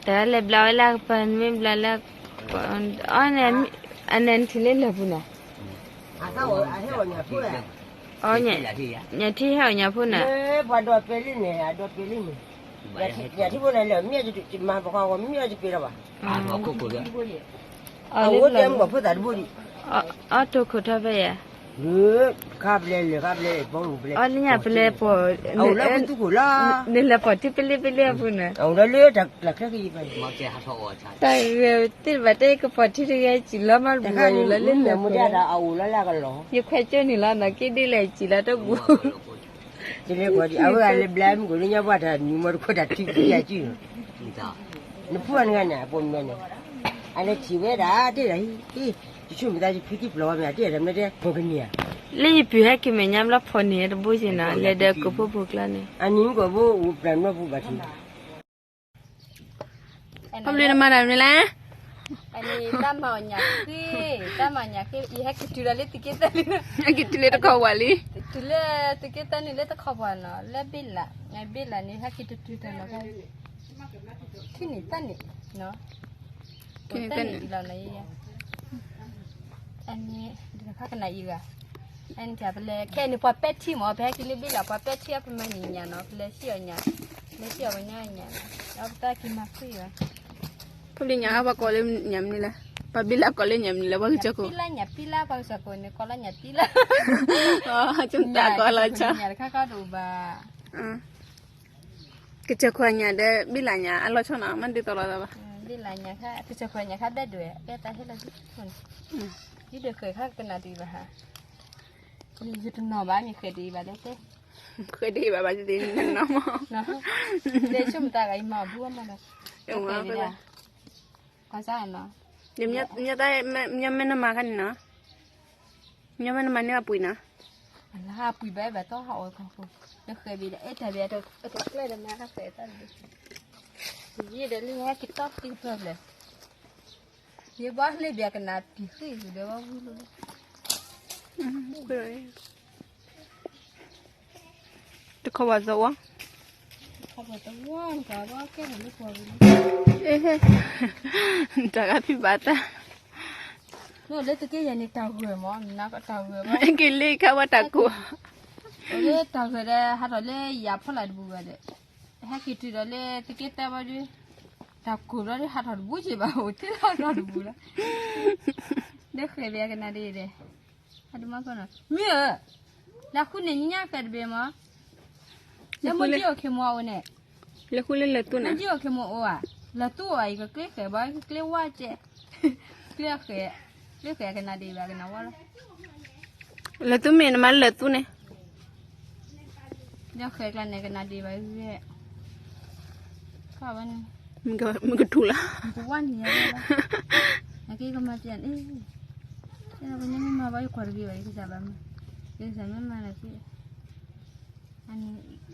တၢ်လဲၤဘျါဝဲလၢအကပၤ နမ့ၢ်ဘျါလၢ အီၤန့ၣ် အန့ၣ်နထံၣ်လၢလၢၢ်ပူၤန့ၣ်, အီၤ ညၣ်ထံဟဲအိၣ်ညၣ်ဖိန့ၣ်, ပှၤဒီးပဲလံန့ၣ် အဒီးပဲလံန့ၣ်, ညၣ်ထံဖိန့ၣ်လဲၣ် မ့ၢ်ယမၤပှၤဃီဂီၤ မ့ၢ်ယတပဲလီၤဘၣ်, အဝဲတဲမ့ၢ်ဖိသၣ်တဘိဒံး, အီၣ်တိၢ်ခိၣ်ထီၣ်ဖဲယၤ လၢခါပလဲ လၢခါပလဲ ပီၣ်ပလဲ အီၤလၢညၣ်ပလဲပီၢ် အအိၣ်လၢပသူခိၣ်လီၤ, နလဲၤပီၢ်ထံပလ့ပလ့အပူၤန့ၣ်, အအိၣ်လၢလၢတၢ်ချၢကယံၤပၤ, တၢ်ဂ့ၤသ့ၣ်တဖၣ်တဲကပီၢ်ထံတဂ့ၤ စံၣ်လီၤမးတဘူၣ်လီၤလၢလၢၢ်ပူၤ, ယခွဲးကၠိန့ၣ်လီၤ နက့ဒ်လဲၣ်စံၣ်လီၤတဘူၣ်, အဝဲလဲၤဘျါမုၢ်ကိၣ်လၢညါပှၢ်တၢ်နံၤမီတခိၣ်တၢ်ထံကယၤကံၢ် နဖိအနဂၤန့ၣ် အပိာ်မုၣ်န့ၣ်, အလဲၤထံၣ်ဝဲဒၣ်တ့ၢ်လီၤဟံၣ်, ယဆိကမိၣ်သးယဖံတံၢ်ပျီၤဝဲမ့ၢ် အတ့ၢ်ဒီးမ့ၢ်တဲဖိကနံၤဧါ, လၢယပုၢ်ဟဲက့ၤမဲာ်ညါဘျီဖီၣ်န့ၢ်တဘိက့ၤနီၤ လဲၤဒီးကိၣ်ဖိပူၤကျါန့ၣ်, အနံၤမုၣ်ကီၢ်ဘိအိၣ်ပျၢ်နီၢ်ပူၤဘၣ်ထံး, ခီဖျိနမၤတၢ်မနုၤလဲၣ်, အန့ၣ်တၢ်မၤအီၣ်ညၣ်ဃ့, တၢ်မၤအီၣ်ညၣ်ဃ့ ယဟဲက့ၤတုၤဒီးလၢသုးက့သၢလံ, ဟဲက့ၤတုၤလၢတခီပှၤလံ, တုၤလၢသုးက့သၢန့ၣ်လၢတခီပှၤနီၤ လၢဘ့ၣ်လး, ဘ့ၣ်လးန့ၣ် ဟဲက့ၤတတုၤတၢ်နီၤ ထံၣ်န့ၣ်တၢ်န့ၣ်, တၢ်န့ၣ်အံၤလီၤနီၤ, အန့ၣ် ဒ်သိးခါကနၣ်အံၤဂၤ, အန့ၣ်ပလဲၤခဲအံၤန့ၣ် ပှၤပဲထံမး ပဟဲက့ၤလၢဘ့ၣ်လး ပှၤပဲထံအပမၤန့ၢ်ညၣ်နီၤ ပလဲၤစံၣ်အီၣ်ညၣ်, ပလဲၤစံၣ်အီၣ်ပညါညၣ်နီၤ, ဒီးပသးက့ၤမၤဃ့အီၤ, ဖဲညၣ်အါပှၤကိးလၢညၣ်မနုၤလဲၣ်, ပှၤဘ့ၣ်လးကိးလၢညၣ်မနုၤလဲၣ် ပှၤကစၢၢ်ခိၣ်, ပံလါညၣ်ပံလါ ပှၤကစၢၢ်ခိၣ်န့ၣ် ကိးလၢညၣ်ပံလါ, တၢ်ကိးလီၤဆၢ, ညၣ်တခါခါတအိၣ်ဘၣ် ကစၢၢ်ခိၣ်အညၣ်ဒီး ဘ့ၣ်လးညၣ်အလီၤဆီနီၤ မ့ၢ်ဒ်သိးလိာ်သးဘၣ်, ဘ့ၣ်လးညၣ်ခါ ကစၢၢ်ခိၣ်ညၣ်ခါဘဲဒွဲၣ် ကဲတၢ်ဟဲလီၤ, ယဒွဲၣ်ဃဲၤခါကနၣ်တအံၤဘၣ်ဟါ, ယတနီၤဘၣ် မ့ၢ်ဃဲၤတအံၤဘၣ်လၢတဲ, ဃဲၤတအံၤဘၣ်ဘၣ်တသ့နီၤမး, တဲဆိကမိၣ်တၢ်ဂၤအံၤမၤအီၤဘၣ်မးဒီး, ကွၢ်စၢ်နီၤ, မ့ၢ်နမၤခါန့ၣ်နီၤ, မ့ၢ်နမၤန့ၢ်အပှံၤနီၤ, အလၢအပှံၤဘၣ်ဘၣ်တီဟးအီၤခီခိၣ်, ဒီးဃဲၤဘၣ်ဒီး အဲၣ်တၢ်ဘၣ် အတကျဲဒီးမၤတၢ်ဃဲၤတၢ်ဘၣ်, ယံာ်ဒီးလံဟဲက့ၤတီၢ်တံၢ်ကပၢၢ်ဖျဲၣ်, ယဘၣ်လၢဘၣ်ကနၣ်တံၢ်ဃံအံၤဒီးဘၣ်ဝံၤလီၤ, တခီပၤသဝီ, တၢ်ဂၤဖံးဘၣ်တၢ်, လၢသုးက့ယဲၢ်န့ၣ်တၢ်ဂၢၢ်မး, က့ၤလ့ခါဝဲတၢ်ကိၢ်, လၢတၢ်ဂၢၢ်ဒီးဟးထီၣ်လၢယၤဖီလာ်တဘူၣ်ဘၣ်ဒီး, ဟဲက့ၤတုၤဒီးလၢသုးက့သၢဘၣ်ဒီး, တၢ်ကိၢ်ဘျီဒီးဟးထီၣ်တဘူၣ်က့ၤဘၣ် အိၣ်ထဲလီၤထီၣ်တဘူၣ်လီၤ, ဒီးဃဲၤဘၣ်ကနၣ်ဒ်ဒီး မ့ၢ်ဧၢ, လၢဃုန့ၣ်ညါဃဲၤတဘ့ၣ်မး, လၢမ့ၢ်ကအိၣ်ခ့မီအိၣ်န့ၣ်, လၢဃုလၢလၢသူန့ၣ်, မ့ၢ်ကအိၣ်ခ့မီအိၣ်ဧါ, လၢသူအိၣ်ဧါ ယကကျ့ဃဲၤဘၣ် ယကကျ့ဝါကဲ, ကျ့ဃဲၤ, ကျ့ဃဲၤကနၣ်ဒ်ဘၣ်ကနၣ်ဝဲလီၤ, လၢသူမ့ၢ်နမၤလၢသူန့ၣ် ဒီးဃဲၤကျါန့ၣ် ကနၣ်ဒံးဘၣ်ဂ့ၤ, မ့ၢ်ကထူၣ်လီၤ, ကဝါန့ၣ်ယၤလီၤ, နက့ကမၤတၢ်န့ၣ်, ပညမ့ၢ်မၤဘၣ်ယကွၢ်တဂ့ၤဘၣ် ယကစၢ်ဘၣ်မၤ, ယကစၢ်မ့ၢ်မၤန့ၣ်,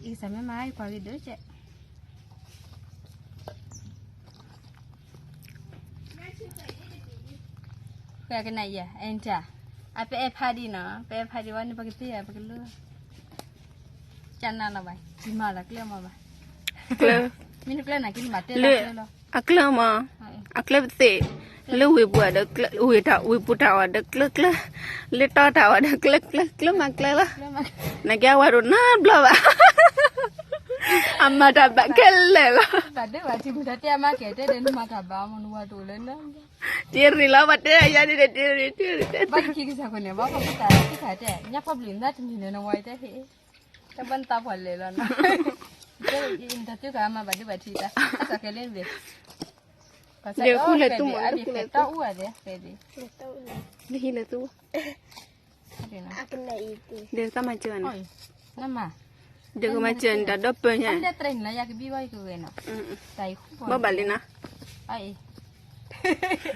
ယကစၢ်မ့ၢ်မၤယကွၢ်ဂ့ၤဒိၣ်ကဲး ဃဲကနၣ်ယဲ အတၢ်, အပအဲၣ်ဖးဒံးနီၤ ပအဲၣ်ဖးဒံးဝဲန့ၣ် ပကသ့ၣ်ယၤ ပကလိၣ်, ကနၣ်လီၤဘၣ် ယမၤလီၤကျၢၢ်မးဘၣ်, မ့ၢ်နကျၢၢ်နၤက့ၤမၤတဲလီၤကျၢၢ်လီၤ, အကျၢၢ်မး, အကျၢၢ်ပသ့ၣ်, လၢဝ့ၢ်ပူၤဒီး, ဝ့ၢ်ပူၤတၢ်အီၣ်ဒီးကျၢၢ်ကျၢၢ်, လၢတီတၢ်အီၣ်ဒီးကျၢၢ်ကျၢၢ် ကျၢၢ်မးကျၢၢ်လီၤ, နကဲအဝဲဒိၣ်နါဘျီဘၣ် အမၤတၢ်ဘၣ်ခဲလၢာ်လီၤ, ဘၣ်ဒိဘၣ်ထံးမတၤတဲအမါကဲတဲဒီးနမၤတၢ်ဘၣ်မနုၤဝဲတအိၣ်လၢန, တရံးလီၤ ပှၤတဲယၤန့ၣ်ဒီးတရံးတရံး, ဘၣ်ကခံကစၢ်ခိၣ်န့ၣ် ဘၣ်ဖီခိၣ်တၢ်ခံခါတဲ ညါဖီဘျုးနသးတမံၤန့ၣ် နဝဲတဲဟ့ၣ်, တဘၣ်နသးပှၢ်လဲၣ်လီၤနီၤ, နတၢ်တုၤကမၤဘၣ်ဒိဘၣ်ထံးတၢ် အသးကဲလၢနဘ့ၣ်, ဒီးဃုလဲၤသူမး အဘ့ၣ်ဃဲၤတၢ်အိၣ်ဝဲဒၣ်ဃဲၤဘ့ၣ်, နဟံးလဲၤသူ ဒီးတၢ်မၤစၢၤန့ၣ်, ဒီးကမၤစၢၤန့ၣ် တၢ်ဒီပၢညါ, ဘၣ်ဘၣ်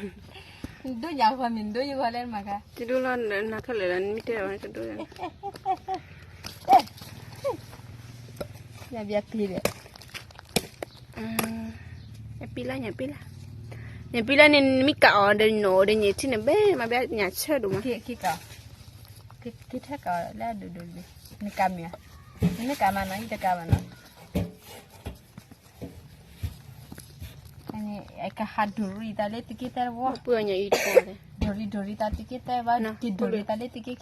လံနီၤ, ဒိၣ်ညါဃီမ့ၢ်ဒိၣ်ယဂီၢ်လဲၣ်မးခါ, တဒိၣ်လီၤနၤခဲလၢာ်လီၤ နမ့ၢ်တဲအီၤကဒိၣ်လီၤ, ညါဘၣ်ပံၤဒီး ညၣ်ပံလါ ညၣ်ပံလါ, ညၣ်ပံလါန့ၣ် နမ့ၢ်ကးအီၤဒီး နအိၣ်ဒီးညၣ်ထံန့ၣ် ဘဲမၤဘၣ် ညၣ်ဆၢဒိၣ်မး, ကထၢကးအီၤလၢအဒိၣ်ဒိၣ်တဘ့ၣ်, နကးမ့ၢ်ဧါ, နမ့ၢ်ကးမးနီၤ ယတကးဘၣ်နီၤ. အကဟးဒိးရံသးလၢသုးက့သၢတဝီ, ဒိးရံဒိးရံသးသုးက့သၢဘၣ်, က့ၤဒိးရံသးလၢသုးက့